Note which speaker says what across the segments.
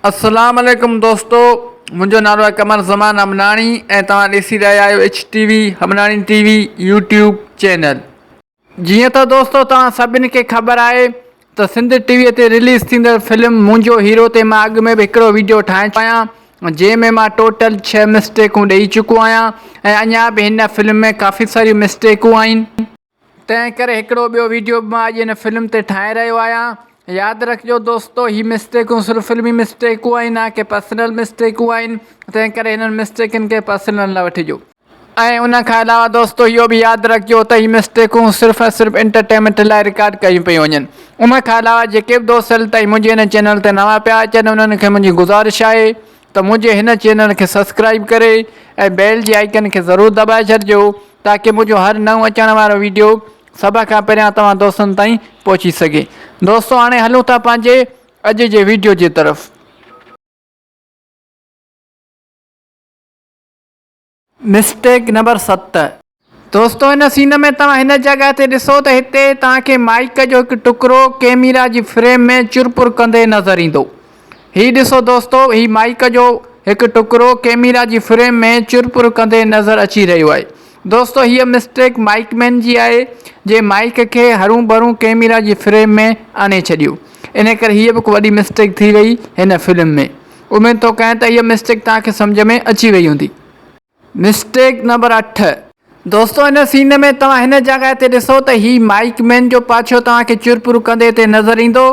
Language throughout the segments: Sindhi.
Speaker 1: السلام عليڪم دوستو منهنجو نالو آهي قمر زمان امناڻي ۽ توهان ڏسي رهيا آهيو H T V Humnani T V YouTube channel. جيئن ته دوستو توهان سڀني کي خبر آهي ته سنڌ ٽي وي تي رليز ٿيندڙ فلم منهنجو هيرو تي مان اڳ ۾ به هڪڙو ويڊيو ٺاهي چڪو آهيان جنهن ۾ مان ٽوٽل ڇهه مسٽيڪون ڏئي چڪو آهيان ۽ اڃا به هن فلم ۾ ڪافي ساريون مسٽيڪون آهن. تنهن ڪري هڪڙو ٻيو ويڊيو به مان اڄ هن فلم تي ٺاهي رهيو آهيان. ياد رکجو دوستو هي مسٽيڪون صرف فلمي مسٽيڪون آهن نه ڪي پرسنل مسٽيڪون آهن تنهن ڪري هنن مسٽيڪن کي پرسنل نه وٺجو. ۽ ان کان علاوه دوستو اهو به ياد رکجو ته هي مسٽيڪون صرف ۽ صرف انٽرٽينمينٽ لاء رڪارڊ ڪيون پيون وڃن. ان کان علاوه جيڪي به دوست هيل تائين منهنجي هن چينل تي نوان پيا اچن انهن کي منهنجي گذارش آهي ته منهنجي هن چينل کي سبسڪرائيب ڪري ۽ بيل جي آئيڪن کي ضرور دٻائي ڇڏجو تاڪه منهنجو هر نئون اچڻ وارو ويڊيو سڀ کان پهريان توهان دوستن تائين پهچي سگهي. دوستو هاڻي هلون ٿا پنهنجي اڄ جي ويڊيو جي طرف. مسٽيڪ نمبر ست. دوستو هن سين ۾ توهان هن جڳهه تي ڏسو ته هتي توهان کي مائيڪ جو هڪ ٽڪرو ڪيميرا جي فريم ۾ چرپر ڪندي نظر ايندو. هي ڏسو دوستو هي مائيڪ جو هڪ ٽڪرو ڪيميرا جي فريم ۾ چرپر ڪندي نظر اچي رهيو آهي. دوستو هيء مسٽيڪ مائيڪ مين جي آهي جنهن مائيڪ کي هرون ڀرون ڪيميرا جي فريم ۾ آڻي ڇڏيو. ان ڪري هيء به هڪ وڏي مسٽيڪ ٿي وئي هن فلم ۾. اميد ٿو ڪيان ته هيء مسٽيڪ توهان کي سمجهه ۾ اچي وئي هوندي. مسٽيڪ نمبر اٺ، دوستو هن سين ۾ توهان هن جڳهه تي ڏسو ته هي مائيڪ مين جو پاڇو توهان کي چرپر ڪندي هتي نظر ايندو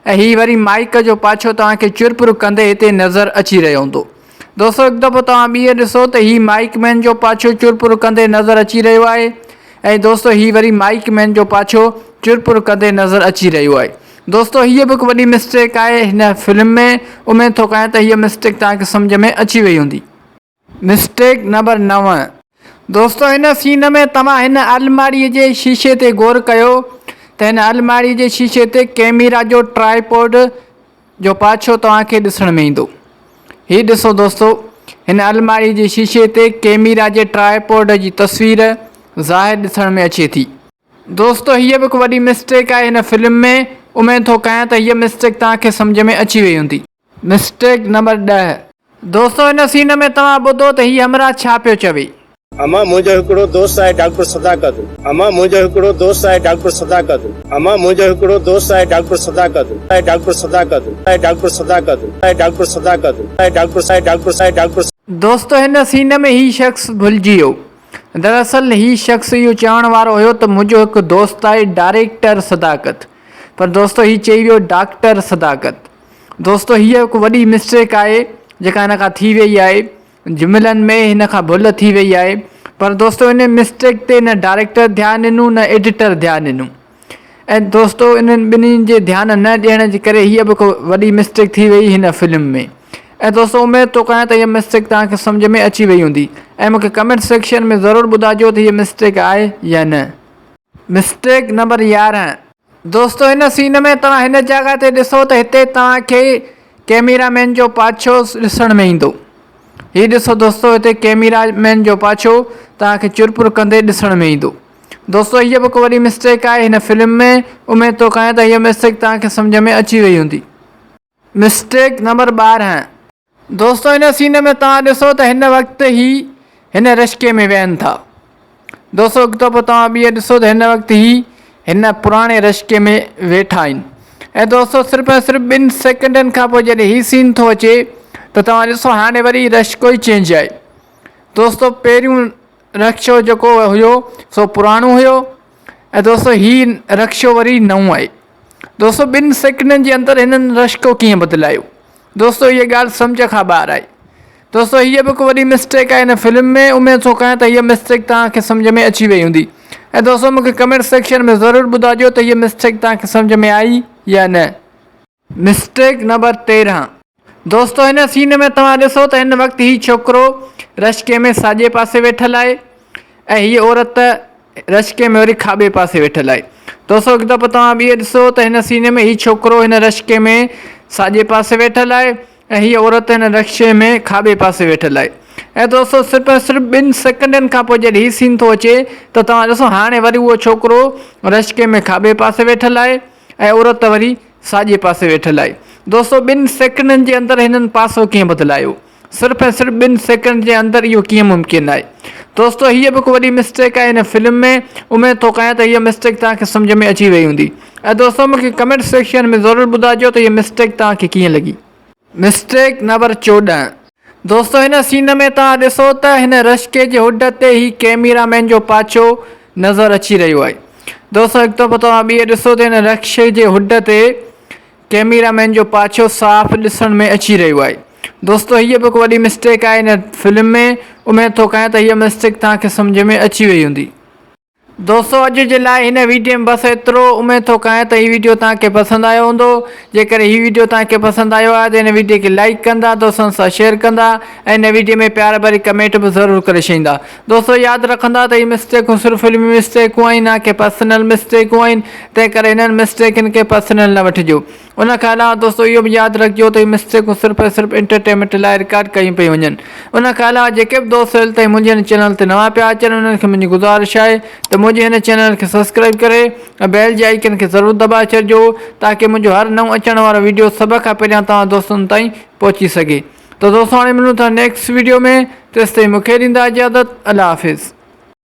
Speaker 1: ۽ هي وري مائيڪ جو پاڇو توهان کي چرپر ڪندي هتي نظر اچي رهيو هوندو. دوستو هڪ دفعو توهان ٻيهر ڏسو ته هي مائيڪ مين جو پاڇو چرپر ڪندي نظر اچي رهيو آهي ۽ دوستو هي وري مائيڪ مين جو پاڇو چرپر ڪندي نظر اچي رهيو آهي. دوستو هيء به هڪ وڏي مسٽيڪ آهي هن فلم ۾ اميد ٿو ڪيان ته هيء مسٽيڪ توهان کي سمجهه ۾ اچي وئي هوندي. مسٽيڪ نمبر نو، دوستو هن سين ۾ توهان هن الماڙي جي شيشي تي غور ڪيو ته هن الماڙي جي شيشي تي ڪيميرا جو ٽرائيپوڊ جو پاڇو توهان کي ڏسڻ ۾ ايندو. هي ڏسو دوستو هن الماڙي جي شيشي تي ڪيميرا جي ٽرائيپوڊ جي تصوير ظاهر ڏسڻ ۾ اچي ٿي. دوستو هيء به هڪ وڏي مسٽيڪ آهي هن فلم ۾ اميد ٿو ڪيان ته هيء مسٽيڪ توهان کي سمجهه ۾ اچي وئي هوندي. مسٽيڪ نمبر ڏهه. دوستو هن سين ۾ توهان ٻڌو ته هي همراهه ڇا پيو چوي.
Speaker 2: اما منهنجو هڪڙو دوست آهي ڊاڪٽر صداقت اما منهنجو هڪڙو دوست آهي ڊاڪٽر صداقت اما منهنجو هڪڙو دوست آهي ڊاڪٽر صداقت آهي ڊاڪٽر صداقت آهي ڊاڪٽر صداقت آهي ڊاڪٽر صداقت آهي ڊاڪٽر آهي ڊاڪٽر آهي ڊاڪٽر.
Speaker 1: دوستو هن سين ۾ هي شخص ڀلجي ويو. دراصل هي شخص اهو چوڻ وارو هيو ته منهنجو هڪ دوست آهي ڊائريڪٽر صداقت پر دوستو هي چئي ويو ڊاڪٽر صداقت. دوستو هيء هڪ وڏي مسٽيڪ آهي جيڪا هن کان ٿي وئي آهي جملن ۾ هن کان ڀل ٿي وئي آهي پر دوستو ان مسٽيڪ تي نه ڊائريڪٽر ڌيان ڏنو نه ايڊيٽر ڌيان ڏنو ۽ دوستو انهن ٻنهي جي ڌيان نه ڏيڻ جي ڪري هيء به هڪ وڏي مسٽيڪ ٿي وئي هن فلم ۾ ۽ دوستو اميد ٿو ڪيان ته هيء مسٽيڪ توهان کي سمجهه ۾ اچي وئي هوندي ۽ مونکي ڪمينٽ سيڪشن ۾ ضرور ٻڌائجو ته هيء مسٽيڪ آهي يا نه. Mistake number 11. دوستو هن سين ۾ توهان هن جڳهه تي ڏسو ته هتي توهان کي ڪيميرا مين جو پاڇو ڏسڻ ۾ ايندو. هي ڏسو دوستو هتي ڪيميرا مين جو پاڇو توهان کي چرپر ڪندي ڏسڻ ۾ ايندو. دوستو هيء به هڪ وڏي مسٽيڪ آهي هن فلم ۾ اميد ٿو ڪيان ته هيء مسٽيڪ توهان کي سمجهه ۾ اچي وئي هوندي. Mistake number 12. دوستو هن سين ۾ توهان ڏسو ته هن وقت هي هن رشڪي ۾ ويهن ٿا. دوستو هڪ دفعو توهان ٻيهر ڏسو ته هن وقت هي هن پراڻي رشڪي ۾ ويٺا آهن ۽ دوستو صرف ۽ صرف ٻن سيڪنڊن کان پوء جڏهن هي سين ٿو اچي ته توهان ڏسو هاڻي وري رشڪو ئي چينج آهي. دوستو پهريون رڪشو جيڪو هيو سو پراڻو هيو ۽ دوستو هي رڪشو وري نئون آهي. دوستو ٻن سيڪنڊن جي اندر هنن رشڪو ڪيئن بدلايو. دوستو هيء ڳالهه سمجهه کان ٻاهر آهي. دوستو هيء به هڪ وڏي مسٽيڪ آهي هن فلم ۾ اميد ٿو ڪيان ته هيء مسٽيڪ توهان کي سمجهه ۾ اچي وئي هوندي ۽ دوستو مونکي ڪمينٽ سيڪشن ۾ ضرور ٻڌائجو ته هيء مسٽيڪ توهان کي سمجهه ۾ آئي يا نه. Mistake number 13. دوستو هن سين ۾ توهان ڏسو ته هن وقت هي ڇوڪرو رشڪي ۾ ساڄي پاسي ويٺل آهي ۽ هيء عورت رشڪي ۾ وري کاٻي پاسي ويٺل آهي. دوستو هڪ دفعو توهان ٻيهر ڏسو ته هن سين ۾ هي ڇوڪرو هن رشڪي ۾ ساڄي پاسي ويٺل آهي ۽ هيء عورت هن رڪشي ۾ کاٻي پاسي ويٺل آهي. ۽ دوستو صرف ۽ صرف ٻن سيڪنڊن کان پوء جڏهن هي سين ٿو اچي ته توهان ڏسو هاڻي وري اهو ڇوڪرو رشڪي ۾ کاٻي پاسي ويٺل آهي ۽ عورت وري ساڄي پاسي ويٺل آهي. دوستو ٻن سيڪنڊن جي اندر هنن پاسو ڪيئن بدلايو؟ صرف ۽ صرف ٻن سيڪنڊ جي اندر اهو ڪيئن ممڪن آهي؟ دوستو هيء به هڪ وڏي مسٽيڪ آهي هن فلم ۾، اميد ٿو ڪيان ته هيء مسٽيڪ توهان کي سمجهه ۾ اچي وئي هوندي ۽ دوستو مون کي ڪمينٽ سيڪشن ۾ ضرور ٻڌائجو ته هيء مسٽيڪ توهان کي ڪيئن لڳي. Mistake number 14. دوستو هن سين ۾ توهان ڏسو ته هن رشڪي جي هڊ تي هي ڪيميرا مين جو پاڇو نظر اچي رهيو آهي. دوستو هڪ دفعو توهان ٻيهر ڏسو ته هن رڪشي جي هڊ تي ڪيميرا مين جو پاڇو صاف ڏسڻ ۾ اچي رهيو آهي. دوستو هيء به هڪ وڏي مسٽيڪ آهي هن فلم ۾ اميد ٿو ڪيان ته هيء مسٽيڪ توهان کي سمجهه ۾ اچي وئي هوندي. دوستو اڄ جي لاء هن ويڊيو ۾ بس ايترو اميد ٿو ڪيان ته هي ويڊيو توهان کي پسند آيو هوندو جيڪڏهن هي ويڊيو توهان کي پسند آيو آهي ته هن ويڊيو کي لائيڪ ڪندا دوستن سان شيئر ڪندا ۽ هن ويڊيو ۾ پيار ڀري ڪمينٽ به ضرور ڪري ڇڏيندا دوستو ياد رکندا ته هي مسٽيڪون صرف فلمي مسٽيڪون آهن نه ڪي پرسنل مسٽيڪون آهن تنهن ڪري هنن مسٽيڪن کي پرسنل نه وٺجو ان کان علاوه دوستو اهو به ياد رکجو ته هي مسٽيڪون صرف ۽ صرف انٽرٽينمينٽ لاء رڪارڊ ڪيون پيون وڃن ان کان علاوه جيڪي به دوست هيل تائين منهنجي هن چينل تي نوان پيا اچن انهن کي منهنجي گذارش آهي ته منهنجي هن چينل کي سبسڪرائب ڪري ۽ بيل جي آئيڪن کي ضرور دٻائي ڇڏجو تاڪه منهنجو هر نئون اچڻ وارو ويڊيو سڀ کان پهريان توهان دوستن تائين پهچي سگهي ته دوستو هاڻي ملون ٿا نيڪسٽ ويڊيو ۾ تيستائين مونکي ڏيندا اجازت الله حافظ.